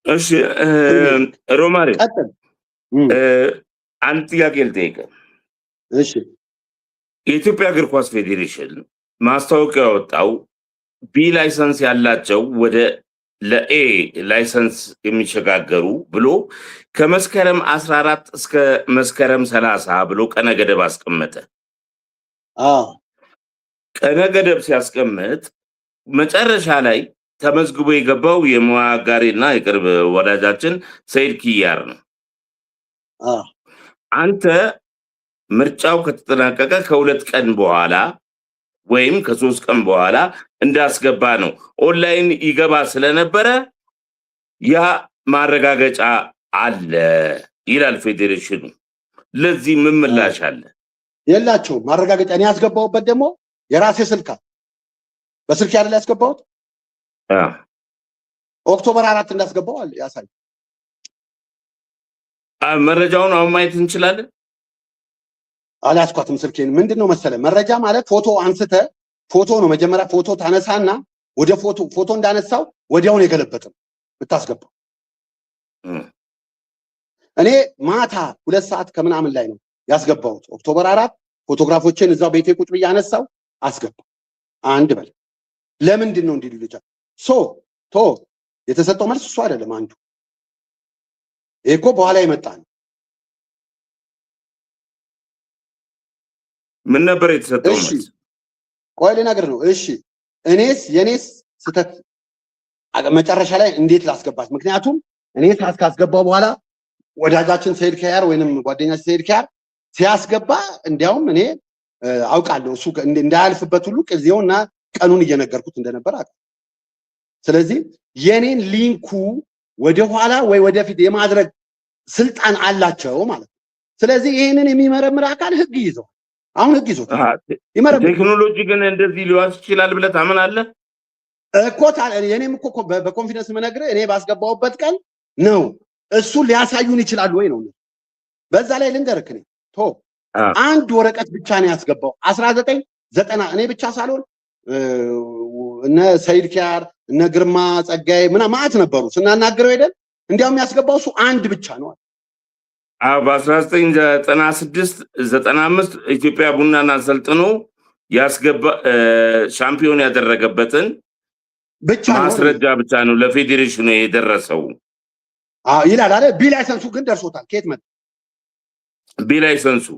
እሺ ሮማሪ ቀጥል። አንድ ጥያቄ ልጠይቅህ። እሺ። የኢትዮጵያ እግር ኳስ ፌዴሬሽን ማስታወቂያ ያወጣው B license ያላቸው ወደ ለ A license የሚሸጋገሩ ብሎ ከመስከረም 14 እስከ መስከረም 30 ብሎ ቀነ ገደብ አስቀመጠ። ቀነ ገደብ ሲያስቀምጥ መጨረሻ ላይ ተመዝግቦ የገባው የሙያ አጋሪና የቅርብ ወዳጃችን ሰይድ ኪያር ነው። አንተ ምርጫው ከተጠናቀቀ ከ2 ቀን በኋላ ወይም ከ3 ቀን በኋላ እንዳስገባ ነው። ኦንላይን ይገባ ስለነበረ ያ ማረጋገጫ አለ ይላል ፌዴሬሽኑ። ለዚህ ምን ምላሽ አለ? የላቸውም ማረጋገጫ። እኔ ያስገባሁበት ደግሞ የራሴ ስልክ በስልክ አይደል ያስገባሁት። October 4 እንዳስገባው ያሳይ። መረጃውን አሁን ማየት እንችላለን። አልያዝኳትም ስልኬን። ምንድን ነው መሰለ፣ መረጃ ማለት ፎቶ አንስተ ፎቶ ነው። መጀመሪያ ፎቶ ታነሳና ወደ ፎቶ ፎቶ እንዳነሳው ወዲያውን የገለበጥም የምታስገባው። እኔ ማታ 2 ሰዓት ከምናምን ላይ ነው ያስገባሁት። October 4 ፎቶግራፎችን እዛው ቤቴ ቁጭ ብዬ አነሳው አስገባው። አንድ በል ለምንድን ነው እንዲሉ ልጃ so ቶ የተሰጠው መልስ እሱ አይደለም። አንዱ ይሄ እኮ በኋላ የመጣ ነው። ምን ነበር የተሰጠው እሺ መልስ? ቆይ ልነግርህ ነው። እሺ እኔስ የኔስ ስህተት መጨረሻ ላይ እንዴት ላስገባት? ምክንያቱም እኔ ካስገባው በኋላ ወዳጃችን ሰይድ ኪያር ወይንም ጓደኛችን ሰይድ ኪያር ሲያስገባ እንዲያውም እኔ አውቃለሁ እሱ እንዳያልፍበት ሁሉ ጊዜውና ቀኑን እየነገርኩት እንደነበር አውቃለሁ። ስለዚህ የኔን link ኡ ወደኋላ ወይ ወደፊት የማድረግ ስልጣን አላቸው ማለት ነው። ስለዚህ ይህንን የሚመረምር አካል ህግ ይዘዋል። አሁን ህግ ይዞታል፣ ይመረምር። ቴክኖሎጂ ግን እንደዚህ ሊዋስ ይችላል ብለህ ታምናለህ? እኮ የኔም እኮ በ confidence የምነግርህ እኔ ባስገባሁበት ቀን ነው። እሱ ሊያሳዩን ይችላሉ ወይ ነው። በዛ ላይ ልንገርህ፣ እኔ ቶ አንድ ወረቀት ብቻ ነው ያስገባው 1990 እኔ ብቻ ሳልሆን እነ ሰይድ ኪያር፣ እነ ግርማ ጸጋዬ ምናምን ማዕት ነበሩ ስናናግረው ሄደን፣ እንዲያውም ያስገባው እሱ አንድ ብቻ ነው። አዎ፣ በ1996 95 ኢትዮጵያ ቡናን አሰልጥኖ ያስገባ ሻምፒዮን ያደረገበትን ብቻ ነው። ማስረጃ ብቻ ነው ለፌዴሬሽኑ የደረሰው። አዎ ይላል አለ። B license ኡ ግን ደርሶታል። ከየት መጣ? B license ኡ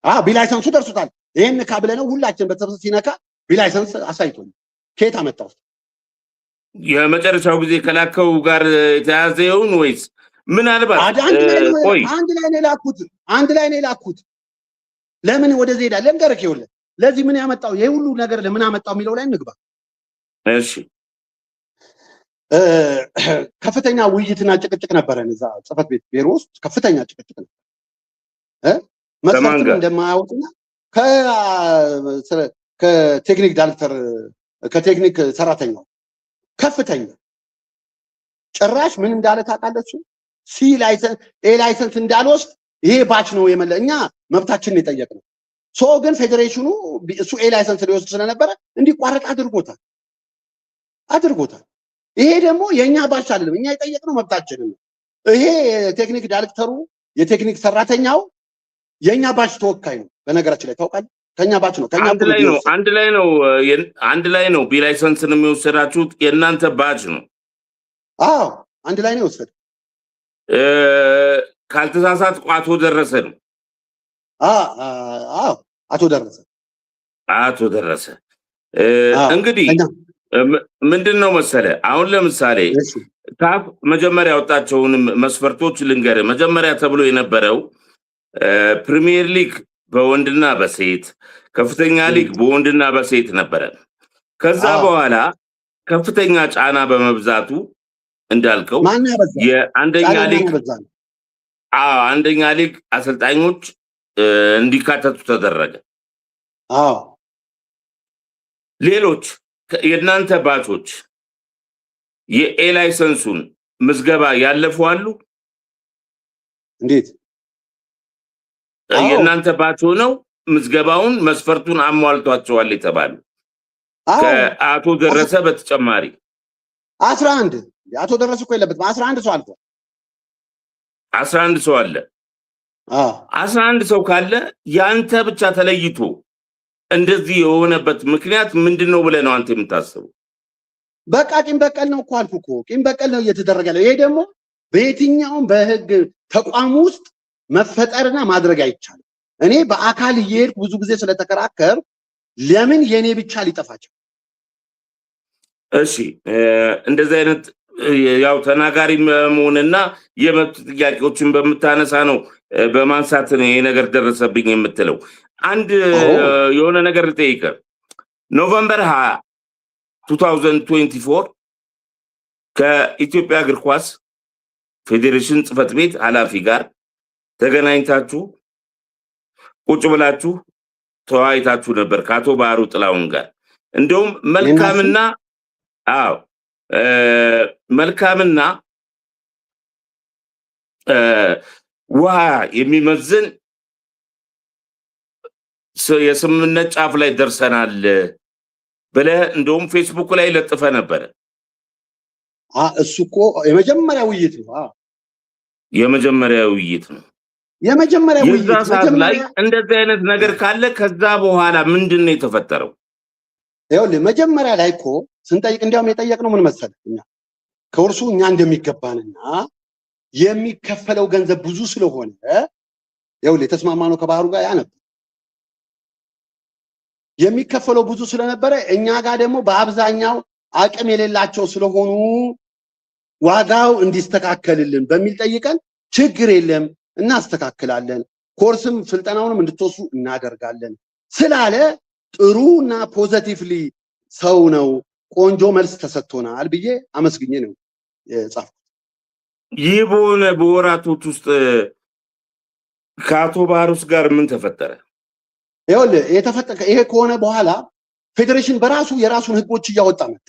አዎ፣ B license ኡ ደርሶታል። ይሄን ንካ ብለህ ነው ሁላችን በተሰብሰብ ሲነካ B license አሳይቶኝ ከየት አመጣው? የመጨረሻው ጊዜ ከላከው ጋር የተያዘ ይሁን ወይስ ምናልባት አንድ ላይ ነው። ቆይ። አንድ ላይ ነው የላኩት። አንድ ላይ ነው የላኩት። ለምን ወደዚህ ሄዳል? ልንገርህ፣ ይኸውልህ ለዚህ ምን ያመጣው ይሄ ሁሉ ነገር ለምን አመጣው የሚለው ላይ እንግባ። እሺ። ከፍተኛ ውይይትና ጭቅጭቅ ነበረን እዛ ጽህፈት ቤት ቢሮ ውስጥ፣ ከፍተኛ ጭቅጭቅ ነበር። ከማን መስፈርትም ጋር? እንደማያወጡና ከቴክኒክ ዳይሬክተር፣ ከቴክኒክ ሰራተኛው ከፍተኛ። ጭራሽ ምን እንዳለ ታውቃለህ? እሱ C license A license እንዳልወስድ ይሄ batch ነው የመለ እኛ መብታችንን የጠየቅነው። So ግን ፌዴሬሽኑ እሱ A license ሊወስድ ስለነበረ እንዲቋረጥ አድርጎታል። ይሄ ደግሞ የእኛ batch አይደለም። እኛ የጠየቅነው መብታችንን ነው። ይሄ የቴክኒክ ዳይሬክተሩ፣ የቴክኒክ ሰራተኛው የእኛ batch ተወካይ ነው። በነገራችን ላይ ታውቃለህ፣ ከኛ batch ነው። ከኛ አንድ ላይ ነው፣ አንድ ላይ ነው፣ አንድ ላይ ነው። B license ን የሚወሰዳችሁት የእናንተ batch ነው። አዎ፣ አንድ ላይ ነው የወሰደው። ካልተሳሳትኩ አቶ ደረሰ ነው። አዎ፣ አቶ ደረሰ። አቶ ደረሰ። እንግዲህ ምንድን ነው መሰለ፣ አሁን ለምሳሌ ካፍ መጀመሪያ ያወጣቸውንም መስፈርቶች ልንገርህ። መጀመሪያ ተብሎ የነበረው ፕሪሚየር ሊግ በወንድና በሴት፣ ከፍተኛ ሊግ በወንድና በሴት ነበረ። ከዛ በኋላ ከፍተኛ ጫና በመብዛቱ እንዳልከው የአንደኛ ሊግ፣ አንደኛ ሊግ አሰልጣኞች እንዲካተቱ ተደረገ። ሌሎች የእናንተ batch ኦች የ A license ኡን ምዝገባ ያለፉ አሉ? እንዴት? የእናንተ batch ሆነው ምዝገባውን መስፈርቱን አሟልቷቸዋል የተባሉ ከአቶ ደረሰ በተጨማሪ? 11፣ አቶ ደረስ እኮ የለበትም። 11 ሰው አልፏል። 11 ሰው አለ። 11 ሰው ካለ ያንተ ብቻ ተለይቶ እንደዚህ የሆነበት ምክንያት ምንድን ነው ብለህ ነው አንተ የምታስበው? በቃ ቂም በቀል ነው እኮ አልኩህ እኮ፣ ቂም በቀል ነው እየተደረገ ያለው። ይሄ ደግሞ በየትኛውም በህግ ተቋም ውስጥ መፈጠርና ማድረግ አይቻልም። እኔ በአካል እየሄድኩ ብዙ ጊዜ ስለተከራከር ለምን የኔ ብቻ ሊጠፋቸው? እሺ፣ እንደዚህ አይነት ያው ተናጋሪ መሆንና የመብት ጥያቄዎችን በምታነሳ ነው፣ በማንሳት ነው ይሄ ነገር ደረሰብኝ የምትለው። አንድ የሆነ ነገር ልጠይቅህ። November 20 2024 ከኢትዮጵያ እግር ኳስ ፌዴሬሽን ጽሕፈት ቤት ኃላፊ ጋር ተገናኝታችሁ ቁጭ ብላችሁ ተወያይታችሁ ነበር ከአቶ ባህሩ ጥላሁን ጋር። እንደውም መልካምና፣ አዎ፣ መልካምና ውሃ የሚመዝን የስምምነት ጫፍ ላይ ደርሰናል ብለህ እንደውም ፌስቡክ ላይ ለጥፈህ ነበረ። እሱ እኮ የመጀመሪያ ውይይት ነው። የመጀመሪያ ውይይት ነው። የመጀመሪያ ውይይት። የዛ ሰዓት ላይ እንደዚህ አይነት ነገር ካለ ከዛ በኋላ ምንድን ነው የተፈጠረው? ይኸውልህ፣ መጀመሪያ ላይ እኮ ስንጠይቅ እንዲያውም የጠየቅነው ምን መሰለህ፣ እኛ ከእርሱ እኛ እንደሚገባንና የሚከፈለው ገንዘብ ብዙ ስለሆነ፣ ይኸውልህ፣ የተስማማነው ከባህሩ ጋር ያ ነበር። የሚከፈለው ብዙ ስለነበረ እኛ ጋር ደግሞ በአብዛኛው አቅም የሌላቸው ስለሆኑ ዋጋው እንዲስተካከልልን በሚል ጠይቀን ችግር የለም፣ እናስተካክላለን፣ ኮርስም ስልጠናውንም እንድትወስዱ እናደርጋለን ስላለ ጥሩና positively ሰው ነው፣ ቆንጆ መልስ ተሰጥቶናል ብዬ አመስግኜ ነው የጻፍኩት። ይህ በሆነ በወራቶች ውስጥ ከአቶ ባህሩስ ጋር ምን ተፈጠረ? ይኸውልህ፣ የተፈጠረ ይሄ ከሆነ በኋላ ፌዴሬሽን በራሱ የራሱን ህጎች እያወጣ መጣ።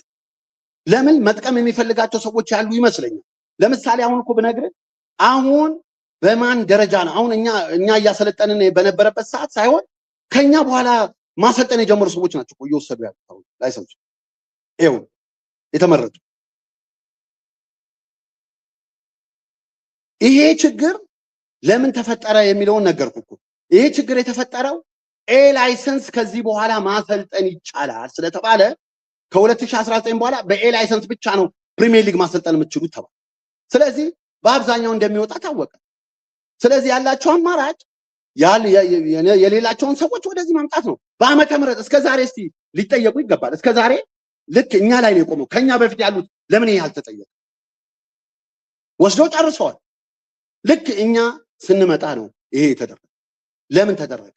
ለምን መጥቀም የሚፈልጋቸው ሰዎች ያሉ ይመስለኛል። ለምሳሌ አሁን እኮ ብነግርህ፣ አሁን በማን ደረጃ ነው? አሁን እኛ እያሰለጠንን በነበረበት ሰዓት ሳይሆን ከኛ በኋላ ማሰልጠን የጀመሩ ሰዎች ናቸው እኮ እየወሰዱ ያሉት አሁን license ኡ ይኸው የተመረጡ። ይሄ ችግር ለምን ተፈጠረ የሚለውን ነገርኩ እኮ። ይሄ ችግር የተፈጠረው A license ከዚህ በኋላ ማሰልጠን ይቻላል ስለተባለ፣ ከ2019 በኋላ በ A license ብቻ ነው ፕሪሚየር ሊግ ማሰልጠን የምትችሉት ተባለ። ስለዚህ በአብዛኛው እንደሚወጣ ታወቀ። ስለዚህ ያላቸው አማራጭ የሌላቸውን ሰዎች ወደዚህ ማምጣት ነው። በዓመተ ምህረት እስከ ዛሬ እስቲ ሊጠየቁ ይገባል። እስከ ዛሬ ልክ እኛ ላይ ነው የቆመው። ከኛ በፊት ያሉት ለምን ይሄ አልተጠየቀ? ወስደው ጨርሰዋል። ልክ እኛ ስንመጣ ነው ይሄ የተደረገ። ለምን ተደረገ?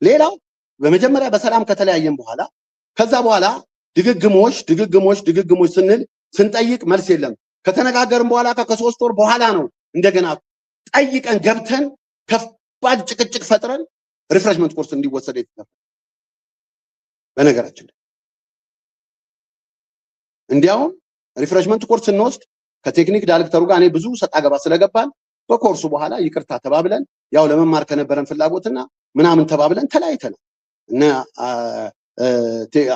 ሌላው በመጀመሪያ በሰላም ከተለያየን በኋላ ከዛ በኋላ ድግግሞሽ ድግግሞሽ ድግግሞሽ ስንል ስንጠይቅ መልስ የለም። ከተነጋገርን በኋላ ከ3 ወር በኋላ ነው እንደገና ጠይቀን ገብተን ከባድ ጭቅጭቅ ፈጥረን refreshment course እንዲወሰድ የተደረገ። በነገራችን ላይ እንዲያውም refreshment course ስንወስድ ከቴክኒክ ዳይሬክተሩ ጋር እኔ ብዙ ሰጣ ገባ ስለገባን በኮርሱ በኋላ ይቅርታ ተባብለን፣ ያው ለመማር ከነበረን ፍላጎትና ምናምን ተባብለን ተለያይተናል። እና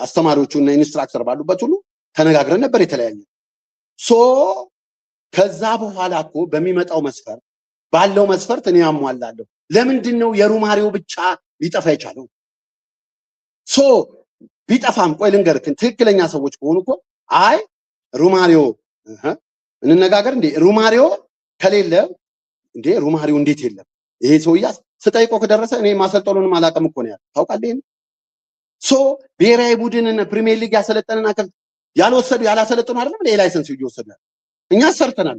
አስተማሪዎቹ እና instructor ባሉበት ሁሉ ተነጋግረን ነበር የተለያየ። So ከዛ በኋላ እኮ በሚመጣው መስፈርት፣ ባለው መስፈርት እኔ ያሟላለሁ። ለምንድን ነው የሩማሪው ብቻ ሊጠፋ የቻለው? So ቢጠፋም፣ ቆይ ልንገርህ፣ ትክክለኛ ሰዎች ከሆኑ እኮ አይ ሩማሪዮ እንነጋገር እንዴ፣ ሩማሪዮ ከሌለ፣ እንዴ ሩማሪዮ እንዴት የለም? ይሄ ሰውዬ ስጠይቆ ከደረሰ እኔ ማሰልጠኑንም አላውቅም እኮ ነው ያለው። ታውቃለህ ይሄን? So ብሔራዊ ቡድንን ፕሪሚየር ሊግ ያሰለጠንን አካል ያልወሰዱ ያላሰለጠኑ አይደለም ሌላ license እየወሰዱ ያሉ፣ እኛ ሰርተናል።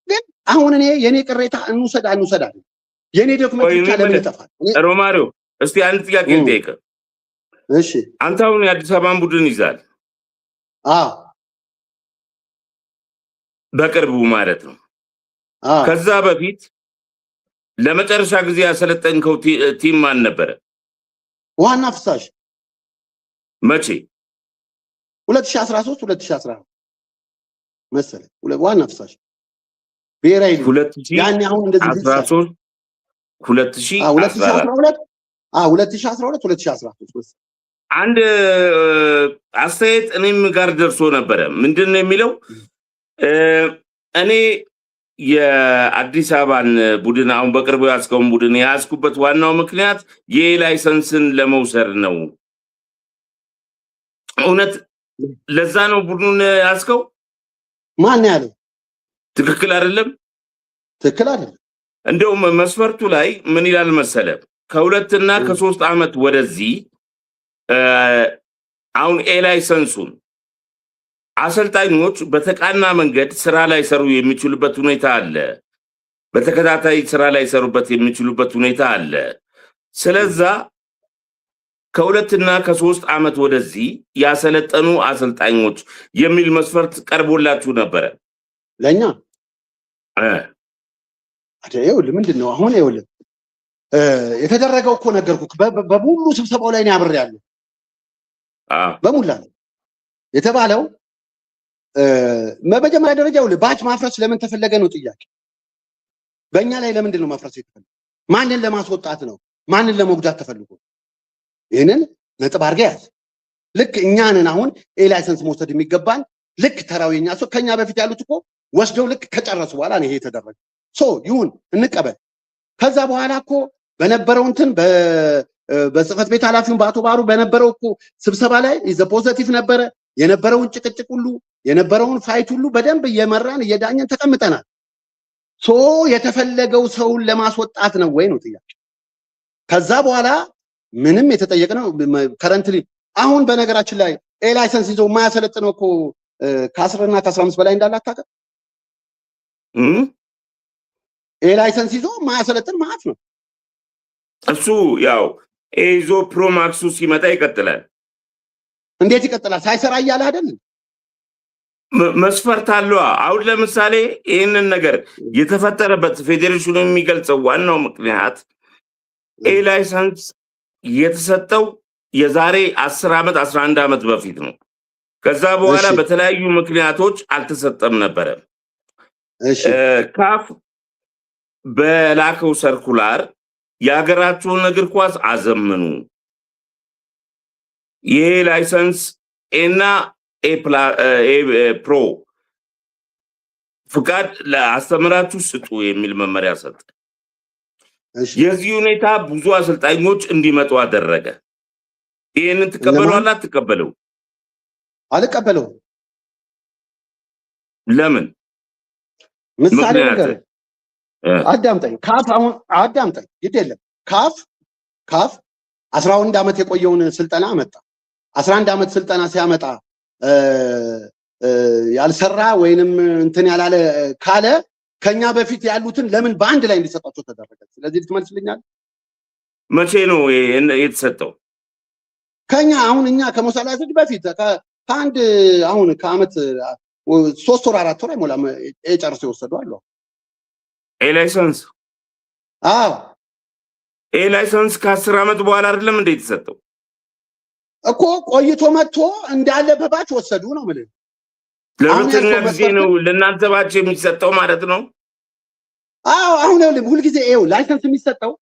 ግን አሁን እኔ የኔ ቅሬታ እንውሰድ አንውሰድ አይደለም። የኔ document ብቻ ለምን ይጠፋል? ሮማሪዮ፣ እስቲ አንድ ጥያቄ ልጠይቅህ። እሺ። አንተ አሁን የአዲስ አበባን ቡድን ይዛል። አዎ። በቅርቡ ማለት ነው። አዎ። ከዛ በፊት ለመጨረሻ ጊዜ ያሰለጠንከው team ማን ነበረ? ውሃና ፍሳሽ። መቼ? 2013 2014 መሰለኝ። ውሃና ፍሳሽ ብሔራዊ ሊግ። ያኔ አሁን እንደዚህ 2013 2014። 2012፣ አዎ፣ 2012 2013 መሰለኝ። አንድ አስተያየት እኔም ጋር ደርሶ ነበረ። ምንድን ነው የሚለው? እኔ የአዲስ አበባን ቡድን፣ አሁን በቅርቡ የያዝከውን ቡድን የያዝኩበት ዋናው ምክንያት የ A license ን ለመውሰድ ነው። እውነት ለዛ ነው ቡድኑን ያዝከው? ማን ያለው? ትክክል አይደለም። ትክክል አይደለም። እንደውም መስፈርቱ ላይ ምን ይላል መሰለ? ከ2ና ከ3 ዓመት ወደዚህ አሁን A license ኡን አሰልጣኞች በተቃና መንገድ ስራ ላይሰሩ የሚችሉበት ሁኔታ አለ። በተከታታይ ስራ ላይሰሩበት የሚችሉበት ሁኔታ አለ። ስለዛ ከ2ና ከ3 ዓመት ወደዚህ ያሰለጠኑ አሰልጣኞች የሚል መስፈርት ቀርቦላችሁ ነበረ። ለእኛ ይኸውልህ፣ ምንድን ነው አሁን፣ ይኸውልህ፣ የተደረገው እኮ ነገርኩህ። በሙሉ ስብሰባው ላይ ነው አብሬያለሁ። በሙላ ነው የተባለው። በመጀመሪያ ደረጃ ይኸውልህ፣ batch ማፍረስ ለምን ተፈለገ ነው ጥያቄ። በእኛ ላይ ለምንድን ነው ማፍረስ የተፈለገ? ማንን ለማስወጣት ነው? ማንን ለመጉዳት ተፈልጎ? ይህንን ነጥብ አድርገህ ያዝ። ልክ እኛንን አሁን A license መውሰድ የሚገባን፣ ልክ ተራው የኛ ሰው፣ ከኛ በፊት ያሉት እኮ ወስደው ልክ ከጨረሱ በኋላ ነው ይሄ የተደረገ። So ይሁን፣ እንቀበል። ከዛ በኋላ እኮ በነበረው እንትን በጽህፈት ቤት ኃላፊውን በአቶ ባሩ በነበረው እኮ ስብሰባ ላይ the positive ነበረ። የነበረውን ጭቅጭቅ ሁሉ፣ የነበረውን fight ሁሉ በደንብ እየመራን እየዳኘን ተቀምጠናል። So የተፈለገው ሰውን ለማስወጣት ነው ወይ ነው ጥያቄ። ከዛ በኋላ ምንም የተጠየቅነው currently አሁን በነገራችን ላይ A license ይዘው የማያሰለጥነው እኮ ከ10 እና ከ15 በላይ እንዳለ አታውቅም? A license ይዞ የማያሰለጥን ማለት ነው። እሱ ያው A ይዞ Pro Max ኡ ሲመጣ ይቀጥላል። እንዴት ይቀጥላል? ሳይሰራ እያለ አይደል? መስፈርት አለዋ። አሁን ለምሳሌ ይህንን ነገር የተፈጠረበት ፌዴሬሽኑ የሚገልጸው ዋናው ምክንያት A license የተሰጠው የዛሬ 10 ዓመት፣ 11 ዓመት በፊት ነው። ከዛ በኋላ በተለያዩ ምክንያቶች አልተሰጠም ነበረ። ካፍ በላከው circular የሀገራችሁን እግር ኳስ አዘምኑ፣ ይሄ license A ና A Pro ፍቃድ ለአስተምራችሁ ስጡ የሚል መመሪያ ሰጠ። የዚህ ሁኔታ ብዙ አሰልጣኞች እንዲመጡ አደረገ። ይህንን ትቀበለዋለህ? አትቀበለው? አልቀበለውም። ለምን? ምሳሌ ነገር አዳምጠኝ። ካፍ አሁን አዳምጠኝ፣ ግድ የለም። ካፍ 11 ዓመት የቆየውን ስልጠና አመጣ። 11 ዓመት ስልጠና ሲያመጣ ያልሰራ ወይንም እንትን ያላለ ካለ ከኛ በፊት ያሉትን ለምን በአንድ ላይ እንዲሰጣቸው ተደረገ? ስለዚህ ልትመልስልኛል? መቼ ነው የተሰጠው? ከኛ አሁን እኛ ከመውሰዳችን በፊት ከአንድ አሁን ከአመት 3 ወር 4 ወር አይሞላም ጨርሰው የወሰዱ አሉ። A license? አዎ። A license ከ10 ዓመት በኋላ አይደለም እንደ የተሰጠው? እኮ ቆይቶ መጥቶ እንዳለ በ batch ወሰዱ ነው የምልህ። ለሁለተኛ ጊዜ ነው ለእናንተ batch የሚሰጠው ማለት ነው። አዎ፣ አሁን ይኸውልህ፣ ሁልጊዜ ይኸው license የሚሰጠው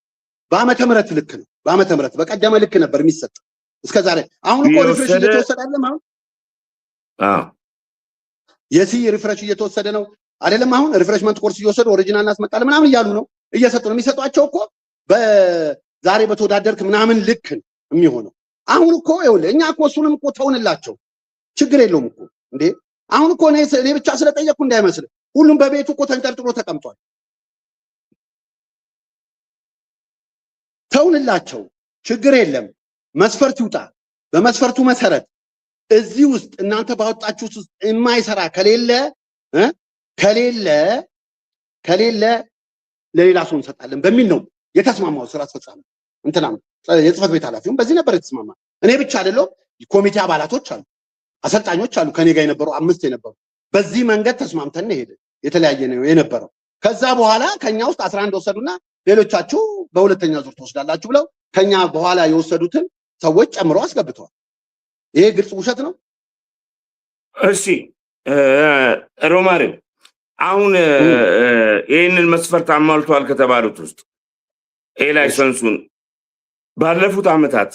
በዓመተ ምህረት ልክ ነው። በዓመተ ምህረት በቀደመ ልክ ነበር የሚሰጠው እስከ ዛሬ። አሁን እኮ refresh እየተወሰደ አይደለም አሁን? የ C refresh እየተወሰደ ነው አይደለም? አሁን refreshment course እየወሰዱ original እናስመጣለን ምናምን እያሉ ነው፣ እየሰጡ ነው። የሚሰጧቸው እኮ በዛሬ በተወዳደርክ ምናምን ልክ ነው የሚሆነው። አሁን እኮ ይኸውልህ፣ እኛ እኮ እሱንም እኮ ተውንላቸው፣ ችግር የለውም እኮ እንዴ። አሁን እኮ እኔ ብቻ ስለጠየቅኩ እንዳይመስል፣ ሁሉም በቤቱ እኮ ተንጠልጥሎ ተቀምጧል። ተውንላቸው፣ ችግር የለም። መስፈርት ይውጣ። በመስፈርቱ መሰረት እዚህ ውስጥ እናንተ ባወጣችሁት ውስጥ የማይሰራ ከሌለ ለሌላ ሰው እንሰጣለን በሚል ነው የተስማማው። ስራ አስፈጻሚ እንትናም የጽህፈት ቤት ኃላፊውም በዚህ ነበር የተስማማ። እኔ ብቻ አይደለሁም፣ ኮሚቴ አባላቶች አሉ፣ አሰልጣኞች አሉ፣ ከኔ ጋር የነበሩ አምስት የነበሩ። በዚህ መንገድ ተስማምተን ሄደ። የተለያየ ነው የነበረው። ከዛ በኋላ ከኛ ውስጥ 11 ወሰዱና ሌሎቻችሁ በሁለተኛ ዙር ትወስዳላችሁ ብለው ከኛ በኋላ የወሰዱትን ሰዎች ጨምረው አስገብተዋል። ይሄ ግልጽ ውሸት ነው። እሺ ሮማሪዮ፣ አሁን ይህንን መስፈርት አሟልተዋል ከተባሉት ውስጥ A license ኡን ባለፉት ዓመታት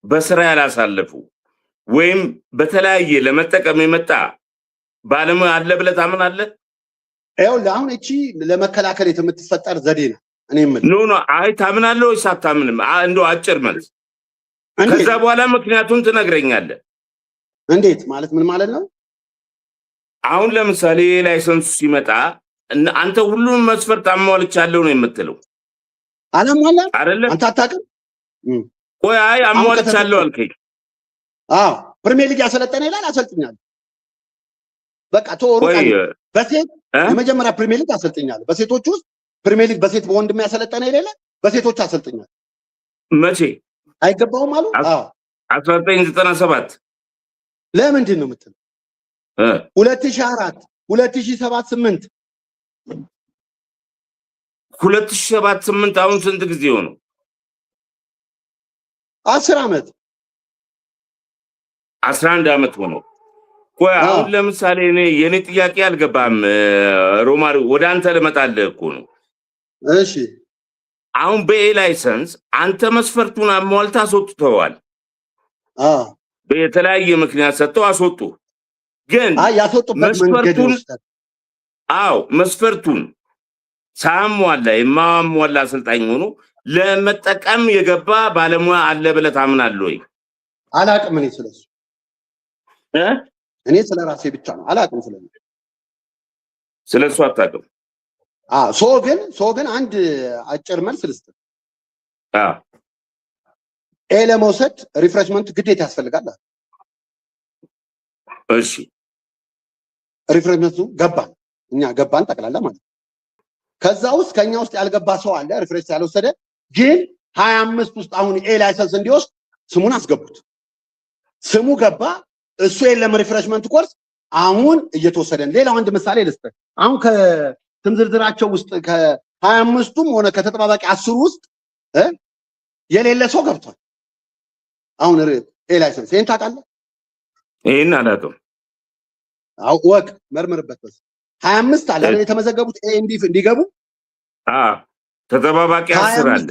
በስራ ያላሳለፉ ወይም በተለያየ ለመጠቀም የመጣ ባለሙያ አለ ብለህ ታምናለህ? ይኸውልህ አሁን እቺ ለመከላከል የምትፈጠር ዘዴ ነው። እኔ የምልህ No, no፣ አይ ታምናለህ ወይስ አታምንም? እንደው አጭር መልስ። ከዛ በኋላ ምክንያቱን ትነግረኛለህ። እንዴት ማለት ምን ማለት ነው? አሁን ለምሳሌ license ኡ ሲመጣ አንተ ሁሉንም መስፈርት አሟልቻለሁ ነው የምትለው። አላሟላም አይደለ? አንተ አታውቅም? ቆይ አይ አሟልቻለሁ አልከኝ። አዎ፣ ፕሪሚየር ሊግ ያሰለጠነ ይላል፣ አሰልጥኛለሁ። በቃ ተወሩ። በሴት የመጀመሪያ ፕሪሚየር ሊግ አሰልጥኛለሁ። በሴቶች ውስጥ ፕሪሚየር ሊግ በሴት በወንድ የሚያሰለጠነ የሌለ በሴቶች አሰልጥኛለሁ። መቼ? አይገባውም አሉ። አዎ፣ 1997። ለምንድን ነው የምትለው? 2004፣ 2007፣ 8። 2007 8፣ አሁን ስንት ጊዜ ሆነው? 10 ዓመት። 11 ዓመት ሆነው። ቆይ አሁን ለምሳሌ እኔ የኔ ጥያቄ አልገባም ሮማሪ፣ ወደ አንተ ልመጣልህ እኮ ነው። እሺ። አሁን በ A license አንተ መስፈርቱን አሟልተህ አስወጥተዋል። በተለያየ ምክንያት ሰጥተው አስወጡ። ግን ያስወጡበት መንገድ አዎ፣ መስፈርቱን ሳያሟላ፣ የማሟላ አሰልጣኝ ሆኖ ለመጠቀም የገባ ባለሙያ አለ ብለህ ታምናለህ ወይ? አላቅም እኔ ስለሱ። እኔ ስለ ራሴ ብቻ ነው፣ አላቅም ስለ ስለሱ አታውቅም። So ግን አንድ አጭር መልስ ልስጥ። A ለመውሰድ refreshment ግዴታ ያስፈልጋል። እሺ። Refreshment ኡ ገባን፣ እኛ ገባን ጠቅላላ ማለት ነው። ከዛ ውስጥ ከኛ ውስጥ ያልገባ ሰው አለ፣ refresh ያልወሰደ፣ ግን 25 ውስጥ አሁን A license እንዲወስድ ስሙን አስገቡት። ስሙ ገባ፣ እሱ የለም refreshment course፣ አሁን እየተወሰደን። ሌላው አንድ ምሳሌ ልስጥ። አሁን ከስም ዝርዝራቸው ውስጥ ከ25ቱም ሆነ ከተጠባባቂ 10ሩ ውስጥ የሌለ ሰው ገብቷል። አሁን A license፣ ይሄን ታውቃለህ? ይሄን አላውቅም። አው ወቅ መርምርበት። በስ 25 አለ አይደል የተመዘገቡት A እንዲገቡ? አዎ፣ ተጠባባቂ 10 አለ።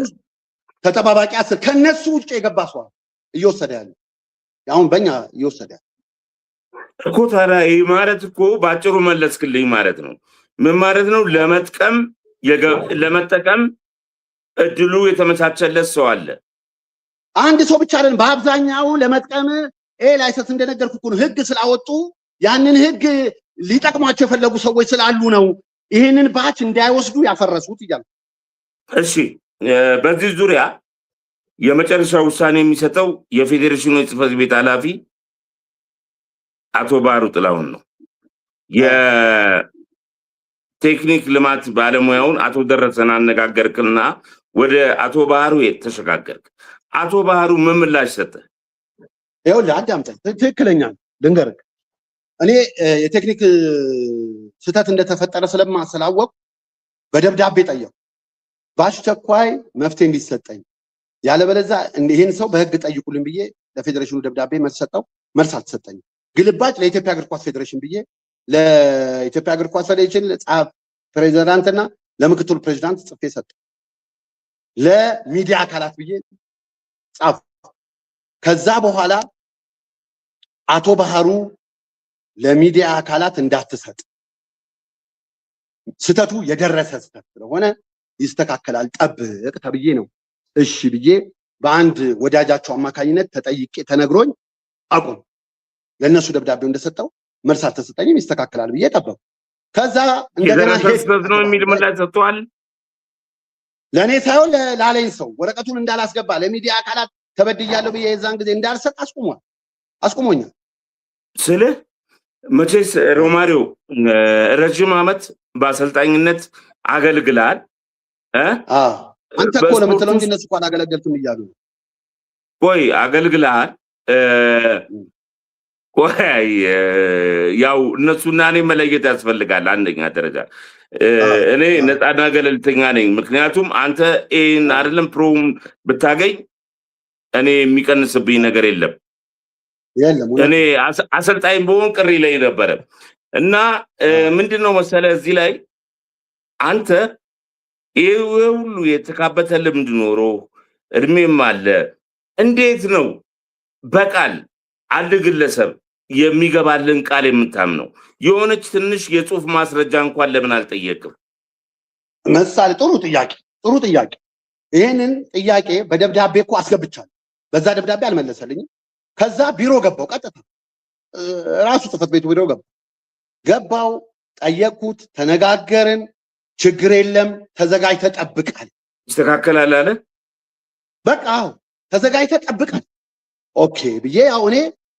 ተጠባባቂ 10፣ ከነሱ ውጭ የገባ ሰው አለ እየወሰደ ያለ፣ አሁን በእኛ እየወሰደ ያለ። እኮ ታዲያ ይህ ማለት እኮ በአጭሩ መለስክልኝ ማለት ነው። ምን ማለት ነው? ለመጠቀም እድሉ የተመቻቸለት ሰው አለ። አንድ ሰው ብቻ አይደለም። በአብዛኛው ለመጥቀም A license እንደነገርኩህ እኮ ነው። ህግ ስላወጡ ያንን ህግ ሊጠቅሟቸው የፈለጉ ሰዎች ስላሉ ነው ይህንን batch እንዳይወስዱ ያፈረሱት እያሉ። እሺ፣ በዚህ ዙሪያ የመጨረሻ ውሳኔ የሚሰጠው የፌዴሬሽኑ የጽህፈት ቤት ኃላፊ አቶ ባህሩ ጥላሁን ነው። የቴክኒክ ልማት ባለሙያውን አቶ ደረሰን አነጋገርክና ወደ አቶ ባህሩ ተሸጋገርክ። አቶ ባህሩ ምን ምላሽ ሰጠ? ይኸውልህ አዳምጠኝ፣ ትክክለኛ ልንገርህ። እኔ የቴክኒክ ስህተት እንደተፈጠረ ስላወቅሁ በደብዳቤ ጠየቅኩ። በአስቸኳይ መፍትሄ እንዲሰጠኝ፣ ያለበለዚያ ይህን ሰው በህግ ጠይቁልኝ ብዬ ለፌዴሬሽኑ ደብዳቤ መልስ ሰጠው። መልስ አልተሰጠኝም። ግልባጭ ለኢትዮጵያ እግር ኳስ ፌዴሬሽን ብዬ ለኢትዮጵያ እግር ኳስ ፌዴሬሽን ጸሐፊ ፕሬዚዳንትና ለምክትሉ ፕሬዚዳንት ጽፌ ሰጠው። ለሚዲያ አካላት ብዬ ጻፍ። ከዛ በኋላ አቶ ባህሩ ለሚዲያ አካላት እንዳትሰጥ፣ ስህተቱ የደረሰ ስህተት ስለሆነ ይስተካከላል፣ ጠብቅ ተብዬ ነው። እሺ ብዬ በአንድ ወዳጃቸው አማካኝነት ተጠይቄ ተነግሮኝ አቁም ለእነሱ ደብዳቤው እንደሰጠው መልስ አልተሰጠኝም። ይስተካከላል ብዬ ጠበቁ። ከዛ እንደገና የደረሰ ስህተት ነው የሚል ምላሽ ሰጥተዋል። ለእኔ ሳይሆን ላለኝ ሰው፣ ወረቀቱን እንዳላስገባ፣ ለሚዲያ አካላት ተበድያለሁ ብዬ የዛን ጊዜ እንዳልሰጥ አስቁሟል፣ አስቁሞኛል። ስልህ መቼስ ሮማሪዮ ረጅም ዓመት በአሰልጣኝነት አገልግላል። አንተ እኮ ነው የምትለው እንጂ እነሱ እኮ አላገለገልክም እያሉ ነው። ቆይ፣ አገልግልሃል። ቆይ፣ ያው እነሱና እኔ መለየት ያስፈልጋል። አንደኛ ደረጃ እኔ ነፃና ገለልተኛ ነኝ። ምክንያቱም አንተ A ን አይደለም pro ም ብታገኝ እኔ የሚቀንስብኝ ነገር የለም። የለም። እኔ አሰልጣኝ ብሆን ቅር ይለኝ ነበረ። እና ምንድን ነው መሰለህ እዚህ ላይ አንተ ይህ ሁሉ የተካበተ ልምድ ኖሮ እድሜም አለ፣ እንዴት ነው በቃል አንድ ግለሰብ የሚገባልን ቃል የምታምነው? የሆነች ትንሽ የጽሁፍ ማስረጃ እንኳን ለምን አልጠየቅም? ምሳሌ፣ ጥሩ ጥያቄ፣ ጥሩ ጥያቄ። ይህንን ጥያቄ በደብዳቤ እኮ አስገብቻለሁ። በዛ ደብዳቤ አልመለሰልኝም። ከዛ ቢሮ ገባው፣ ቀጥታ ራሱ ጽህፈት ቤቱ ቢሮ ገባው፣ ጠየቅኩት፣ ተነጋገርን። ችግር የለም፣ ተዘጋጅተህ ጠብቃል። ይስተካከላል አለ። በቃ አዎ፣ ተዘጋጅተህ ጠብቃል። Okay ብዬ፣ ያው እኔ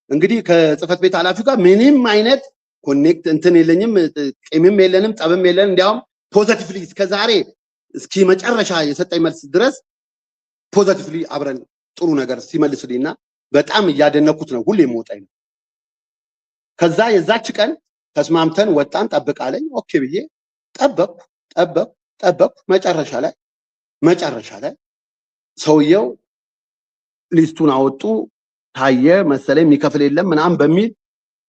እንግዲህ ከጽህፈት ቤት ኃላፊው ጋር ምንም አይነት connect እንትን የለኝም፣ ቂምም የለንም፣ ጠብም የለንም። እንዲያውም positively እስከዛሬ እስኪ መጨረሻ የሰጠኝ መልስ ድረስ positively አብረን ጥሩ ነገር ሲመልስልኝና በጣም እያደነኩት ነው ሁሌ የምወጣኝ ነው። ከዛ የዛች ቀን ተስማምተን ወጣን። ጠብቃለኝ። Okay ብዬ ጠበቅኩ፣ ጠበቅኩ፣ ጠበቅኩ። መጨረሻ ላይ ሰውየው list ኡን አወጡ። ታየ መሰለኝ፣ የሚከፍል የለም ምናምን በሚል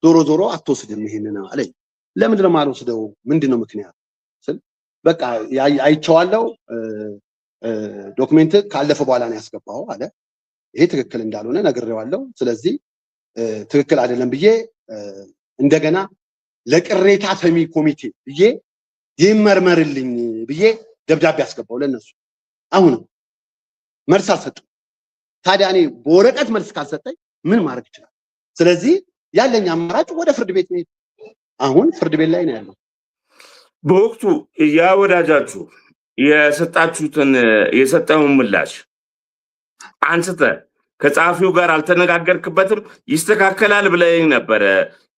ዞሮ ዞሮ አትወስድም ይሄንን አለኝ። ለምንድን ነው የማልወስደው? ምንድን ነው ምክንያት ስል፣ በቃ አይቼዋለሁ፣ document ካለፈ በኋላ ነው ያስገባው አለ። ይሄ ትክክል እንዳልሆነ ነግሬዋለሁ። ስለዚህ ትክክል አይደለም ብዬ እንደገና ለቅሬታ ሰሚ ኮሚቴ ብዬ ይመርመርልኝ ብዬ ደብዳቤ አስገባው ለነሱ። አሁንም መልስ አልሰጡም። ታዲያ እኔ በወረቀት መልስ ካልሰጠኝ ምን ማድረግ ይችላል? ስለዚህ ያለኝ አማራጭ ወደ ፍርድ ቤት መሄድ። አሁን ፍርድ ቤት ላይ ነው ያለው። በወቅቱ ያ ወዳጃችሁ የሰጣችሁትን የሰጠውን ምላሽ አንስተ ከጸሐፊው ጋር አልተነጋገርክበትም? ይስተካከላል ብለኝ ነበረ።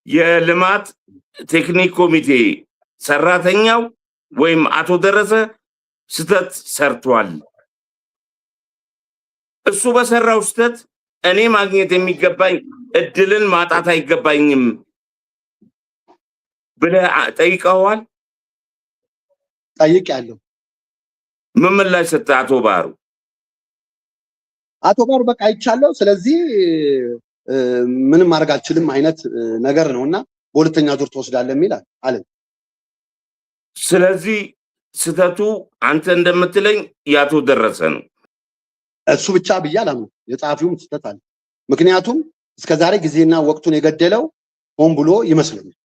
የልማት ቴክኒክ ኮሚቴ ሰራተኛው ወይም አቶ ደረሰ ስህተት ሰርቷል። እሱ በሰራው ስህተት እኔ ማግኘት የሚገባኝ እድልን ማጣት አይገባኝም ብለህ ጠይቀኸዋል? ጠይቄያለሁ። ምን ምላሽ ሰጠ አቶ ባህሩ? አቶ ባህሩ በቃ አይቻለሁ፣ ስለዚህ ምንም ማድረግ አልችልም አይነት ነገር ነው፣ እና በሁለተኛ ዙር ትወስዳለህ የሚል አለኝ። ስለዚህ ስህተቱ አንተ እንደምትለኝ የአቶ ደረሰ ነው። እሱ ብቻ ብዬ አላምንም። የጸሐፊውም ስህተት አለ። ምክንያቱም እስከዛሬ ጊዜና ወቅቱን የገደለው ሆን ብሎ ይመስለኛል።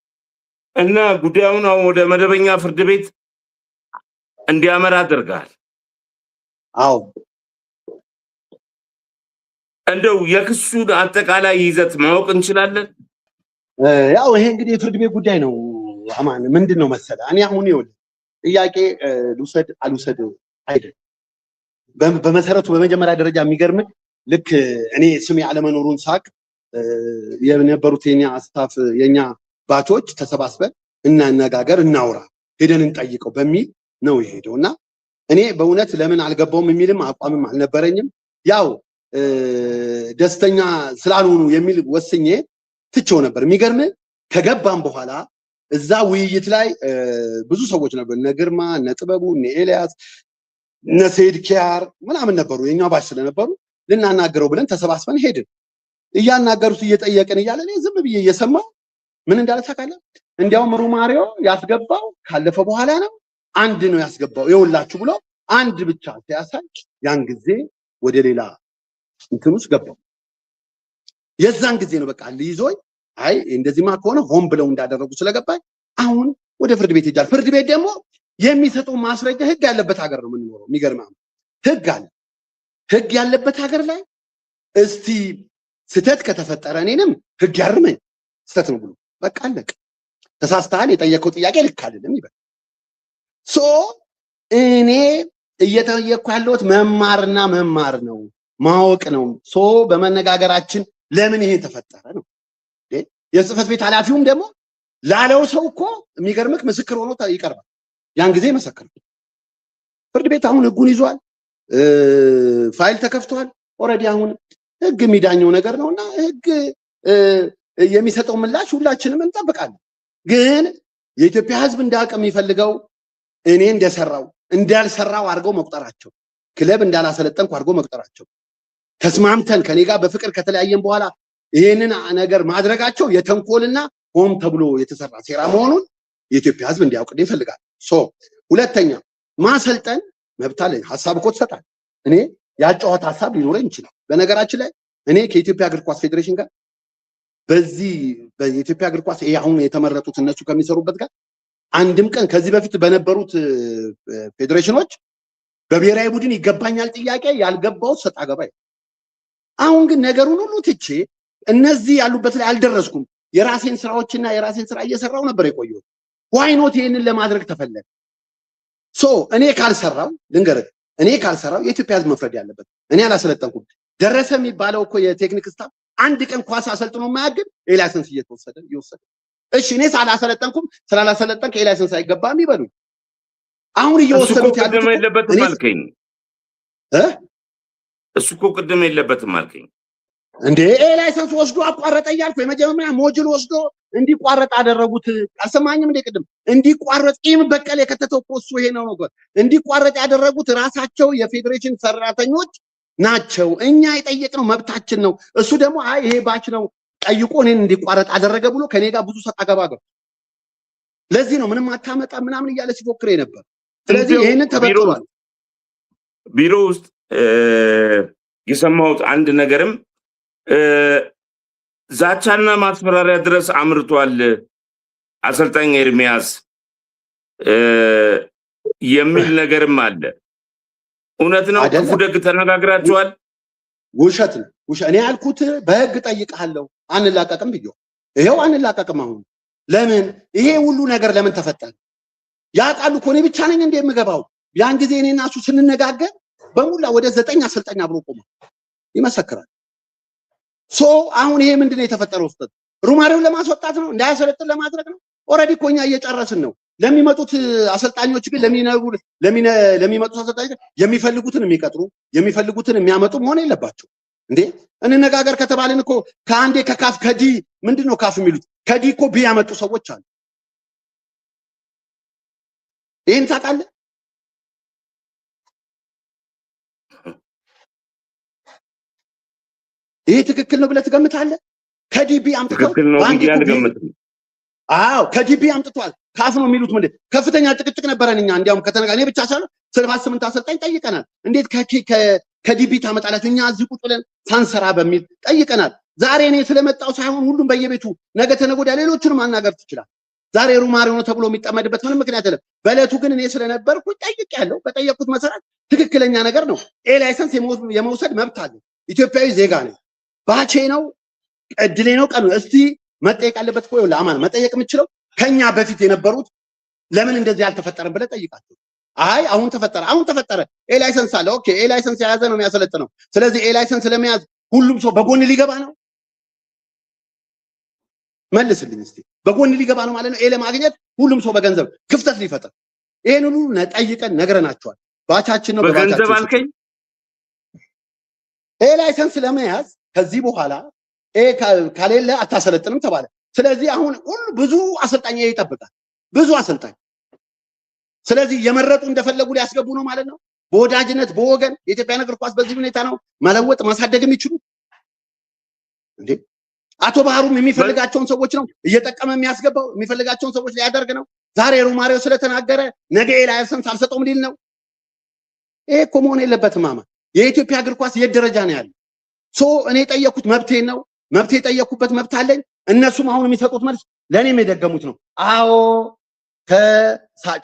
እና ጉዳዩን አሁን ወደ መደበኛ ፍርድ ቤት እንዲያመራ አድርገሃል። አዎ። እንደው የክሱን አጠቃላይ ይዘት ማወቅ እንችላለን? ያው ይሄ እንግዲህ የፍርድ ቤት ጉዳይ ነው። አማን፣ ምንድን ነው መሰለህ፣ እኔ አሁን ይኸውልህ ጥያቄ ልውሰድ አልውሰድ አይደለም። በመሰረቱ በመጀመሪያ ደረጃ የሚገርምህ ልክ እኔ ስሜ አለመኖሩን ሳቅ የነበሩት የኛ staff፣ የኛ batch ኦች ተሰባስበን እናነጋገር፣ እናውራ፣ ሄደን እንጠይቀው በሚል ነው የሄደው። እና እኔ በእውነት ለምን አልገባውም የሚልም አቋምም አልነበረኝም። ያው ደስተኛ ስላልሆኑ የሚል ወስኜ ትቼው ነበር። የሚገርም ከገባም በኋላ እዛ ውይይት ላይ ብዙ ሰዎች ነበሩ። እነ ግርማ፣ እነ ጥበቡ፣ እነ ኤልያስ፣ እነ ሰይድ ኪያር ምናምን ነበሩ። የኛ batch ስለነበሩ ልናናገረው ብለን ተሰባስበን ሄድን። እያናገሩት እየጠየቅን እያለ እኔ ዝም ብዬ እየሰማሁ ምን እንዳለ ታውቃለህ? እንዲያውም ሩማሪዮ ያስገባው ካለፈ በኋላ ነው፣ አንድ ነው ያስገባው ይኸውላችሁ ብሎ አንድ ብቻ ሲያሳይ ያን ጊዜ ወደ ሌላ እንትን ውስጥ ገባው። የዛን ጊዜ ነው በቃ ሊይዞኝ፣ አይ እንደዚህማ ከሆነ ሆን ብለው እንዳደረጉ ስለገባኝ አሁን ወደ ፍርድ ቤት ሄጃለሁ። ፍርድ ቤት ደግሞ የሚሰጠው ማስረጃ፣ ህግ ያለበት ሀገር ነው የምንኖረው። የሚገርምህ ህግ አለ። ህግ ያለበት ሀገር ላይ እስቲ ስህተት ከተፈጠረ እኔንም ህግ ያርመኝ፣ ስህተት ነው ብሎ በቃ አለቀ። ተሳስተሃል፣ የጠየቀው ጥያቄ ልክ አይደለም ይበል። So እኔ እየጠየቅኩ ያለሁት መማርና መማር ነው፣ ማወቅ ነው። So በመነጋገራችን ለምን ይሄ ተፈጠረ ነው። የጽህፈት ቤት ኃላፊውም ደግሞ ላለው ሰው እኮ የሚገርምክ ምስክር ሆኖ ይቀርባል። ያን ጊዜ ይመሰክራል። ፍርድ ቤት አሁን ህጉን ይዟል። ፋይል ተከፍቷል። Already አሁን ህግ የሚዳኘው ነገር ነውና ህግ የሚሰጠው ምላሽ ሁላችንም እንጠብቃለን። ግን የኢትዮጵያ ህዝብ እንዳውቅ የሚፈልገው እኔ እንደሰራው እንዳልሰራው አድርገው መቁጠራቸው፣ ክለብ እንዳላሰለጠንኩ አድርገው መቁጠራቸው፣ ተስማምተን ከኔ ጋር በፍቅር ከተለያየን በኋላ ይህንን ነገር ማድረጋቸው የተንኮልና ሆን ተብሎ የተሰራ ሴራ መሆኑን የኢትዮጵያ ህዝብ እንዲያውቅልኝ ይፈልጋል። So ሁለተኛ ማሰልጠን መብት አለኝ። ሀሳብ እኮ ትሰጣለህ። እኔ ያጨዋወት ሀሳብ ሊኖረኝ ይችላል። በነገራችን ላይ እኔ ከኢትዮጵያ እግር ኳስ ፌዴሬሽን ጋር በዚህ በኢትዮጵያ እግር ኳስ ይሄ አሁን የተመረጡት እነሱ ከሚሰሩበት ጋር አንድም ቀን ከዚህ በፊት በነበሩት ፌዴሬሽኖች በብሔራዊ ቡድን ይገባኛል ጥያቄ ያልገባው ሰጣ ገባ። አሁን ግን ነገሩን ሁሉ ትቼ እነዚህ ያሉበት ላይ አልደረስኩም። የራሴን ስራዎችና የራሴን ስራ እየሰራው ነበር የቆየሁት። Why not ይሄንን ለማድረግ ተፈለገ? So እኔ ካልሰራው፣ ልንገርህ፣ እኔ ካልሰራው የኢትዮጵያ ሕዝብ መፍረድ ያለበት፣ እኔ አላሰለጠንኩም። ደረሰ የሚባለው እኮ የቴክኒክ staff አንድ ቀን ኳስ አሰልጥኖ የማያውቅ A license እየተወሰደ እየወሰደ፣ እሺ እኔ ሳላሰለጠንኩም ስላላሰለጠንክ A license አይገባም ይበሉኝ። አሁን እሱ እኮ እየወሰዱት ያሉት ቅድም እኮ የለበትም እኔ አልከኝ። እ እሱ እኮ ቅድም የለበትም አልከኝ። እንዴ፣ A license ወስዶ አቋረጠ እያልኩ፣ የመጀመሪያ module ወስዶ እንዲቋረጥ አደረጉት። አልሰማኝም እንዴ? ቅድም እንዲቋረጥ ቂም በቀል የከተተው እኮ እሱ ይሄ ነው ነው እንዲቋረጥ ያደረጉት ራሳቸው የፌዴሬሽን ሰራተኞች ናቸው። እኛ የጠየቅነው መብታችን ነው። እሱ ደግሞ አይ ይሄ batch ነው ጠይቆ እኔን እንዲቋረጥ አደረገ ብሎ ከኔ ጋር ብዙ ሰጣ ገባ ገባ። ለዚህ ነው ምንም አታመጣ ምናምን እያለ ሲፎክር ነበር። ስለዚህ እንዲያው ይሄንን ቢሮ ተበቅሏል። ቢሮ ውስጥ የሰማሁት አንድ ነገርም ዛቻና ማስፈራሪያ ድረስ አምርቷል አሰልጣኝ ኤርሚያስ የሚል ነገርም አለ። እውነት ነው? ክፉ አይደለም። ደግ ተነጋግራችኋል? ውሸት ነው። ውሸት። እኔ ያልኩት በህግ ጠይቅሃለሁ፣ አንላቀቅም ብዬው ይሄው አንላቀቅም። አሁን ለምን ይሄ ሁሉ ነገር ለምን ተፈጠረ? ያውቃሉ እኮ፣ እኔ ብቻ ነኝ እንደ የምገባው? ያን ጊዜ እኔና እሱ ስንነጋገር በሙላ ወደ 9 አሰልጣኝ አብሮ ቆሟል፣ ይመሰክራል። So አሁን ይሄ ምንድን ነው የተፈጠረው ስህተት? ሩማሬውን ለማስወጣት ነው፣ እንዳያሰለጥን ለማድረግ ነው። Already እኮ እኛ እየጨረስን ነው። ለሚመጡት አሰልጣኞች ግን ለሚመጡት አሰልጣኞች የሚፈልጉትን የሚቀጥሩ፣ የሚፈልጉትን የሚያመጡ መሆን የለባቸው እንዴ። እንነጋገር ከተባልን እኮ ከአንዴ ከካፍ ከ D፣ ምንድን ነው ካፍ የሚሉት፣ ከ D እኮ B ያመጡ ሰዎች አሉ። ይህን ታውቃለህ? ይሄ ትክክል ነው ብለህ ትገምታለህ? ከ D B አምጥተው ትክክል ነው በአንዴ ብዬ እኮ B አልገምትም። አዎ፣ ከ D B አምጥቷል። ካፍ ነው የሚሉት ምንድን ከፍተኛ ጭቅጭቅ ነበረን እኛ። እንዲያውም ከተነጋ እኔ ብቻ ሳልሆን 78 አሰልጣኝ ጠይቀናል። እንዴት ከ D B ታመጣላችሁ? እኛ እዚህ ቁጭ ብለን ሳንሰራ በሚል ጠይቀናል። ዛሬ እኔ ስለመጣው ሳይሆን ሁሉም በየቤቱ ነገ ተነገ ወዲያ ሌሎቹንም ማናገር ትችላል። ዛሬ ሩማሬ ሆኖ ተብሎ የሚጠመድበት ምንም ምክንያት የለም። በዕለቱ ግን እኔ ስለነበርኩ ጠይቄያለሁ። በጠየቅኩት መሰረት ትክክለኛ ነገር ነው። A license የመውሰድ መብት አለ። ኢትዮጵያዊ ዜጋ ነኝ። batch ኤ ነው፣ እድሌ ነው፣ ቀኑ እስቲ መጠየቅ አለበት እኮ። ይኸውልህ አማን፣ መጠየቅ የምችለው ከኛ በፊት የነበሩት ለምን እንደዚህ አልተፈጠረም ብለህ ጠይቃቸው። አይ አሁን ተፈጠረ፣ አሁን ተፈጠረ። A license አለ። Okay፣ A license የያዘ ነው የሚያሰለጥነው። ስለዚህ A license ለመያዝ ሁሉም ሰው በጎን ሊገባ ነው? መልስልኝ እስቲ። በጎን ሊገባ ነው ማለት ነው? A ለማግኘት ሁሉም ሰው በገንዘብ ክፍተት ሊፈጥር፣ ይሄን ሁሉ ጠይቀን ነግረናቸዋል። batch ኣችን ነው በገንዘብ በ batch ኣችን አልከኝ። A license ለመያዝ ከዚህ በኋላ A ከሌለ አታሰለጥንም ተባለ። ስለዚህ አሁን ሁሉ ብዙ አሰልጣኝ A ይጠብቃል። ብዙ አሰልጣኝ። ስለዚህ የመረጡ እንደፈለጉ ሊያስገቡ ነው ማለት ነው። በወዳጅነት በወገን የኢትዮጵያን እግር ኳስ በዚህ ሁኔታ ነው መለወጥ ማሳደግ የሚችሉ እንዴ? አቶ ባህሩም የሚፈልጋቸውን ሰዎች ነው እየጠቀመ የሚያስገባው፣ የሚፈልጋቸውን ሰዎች ሊያደርግ ነው። ዛሬ ሩማሬው ስለተናገረ ነገ A license አልሰጠውም ሊል ነው። ይሄ እኮ መሆን የለበትም። አማ የኢትዮጵያ እግር ኳስ የት ደረጃ ነው ያለው? So እኔ የጠየኩት መብቴን ነው። መብቴ የጠየኩበት መብት አለኝ። እነሱም አሁን የሚሰጡት መልስ ለእኔም የደገሙት ነው። አዎ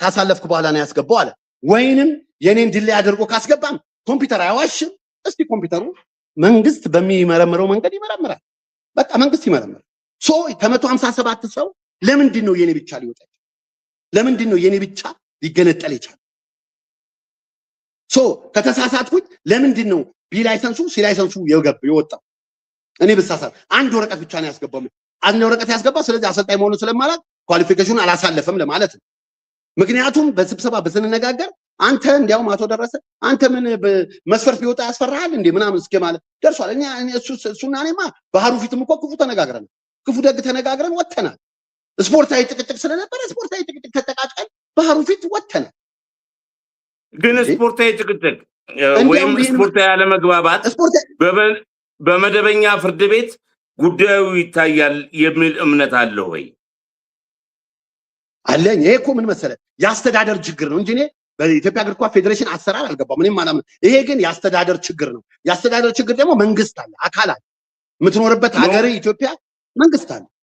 ካሳለፍኩ በኋላ ነው ያስገባው አለ። ወይንም የኔን delay አድርጎ ካስገባም ኮምፒውተር አይዋሽም። እስቲ ኮምፒውተሩ መንግስት በሚመረምረው መንገድ ይመረምራል። በቃ መንግስት ይመረምራል። So ከ157 ሰው ለምንድን ነው የኔ ብቻ ሊወጣ የቻለው? ለምንድን ነው የኔ ብቻ ሊገነጠል የቻለው? So ከተሳሳትኩኝ ለምንድን ነው B license ኡ C license ኡ የወጣው? እኔ ብሳሳት አንድ ወረቀት ብቻ ነው ያስገባው። አንድ ወረቀት ያስገባው። ስለዚህ አሰልጣኝ መሆኑን ስለማላውቅ qualification ኑን አላሳለፈም ለማለት ነው። ምክንያቱም በስብሰባ በስንነጋገር አንተ እንዲያውም አቶ ደረሰ አንተ ምን መስፈርት ቢወጣ ያስፈራሃል እንዴ ምናምን እስከ ማለት ደርሷል። እኛ እሱ እሱና እኔማ ባህሩ ፊትም እኮ ክፉ ተነጋግረን፣ ክፉ ደግ ተነጋግረን ወጥተናል። ስፖርታዊ ጭቅጭቅ ስለነበረ ስፖርታዊ ጭቅጭቅ ተጠቃጭቀን ባህሩ ፊት ወጥተናል። ግን ስፖርታዊ ጭቅጭቅ ወይም ስፖርታዊ አለመግባባት በመደበኛ ፍርድ ቤት ጉዳዩ ይታያል የሚል እምነት አለ ወይ? አለኝ። ይሄ እኮ ምን መሰለህ የአስተዳደር ችግር ነው እንጂ እኔ በኢትዮጵያ እግር ኳስ ፌዴሬሽን አሰራር አልገባም። እኔም አላምንም። ይሄ ግን የአስተዳደር ችግር ነው። የአስተዳደር ችግር ደግሞ መንግስት አለ፣ አካል አለ። የምትኖርበት No. ሀገር ኢትዮጵያ መንግስት አለ።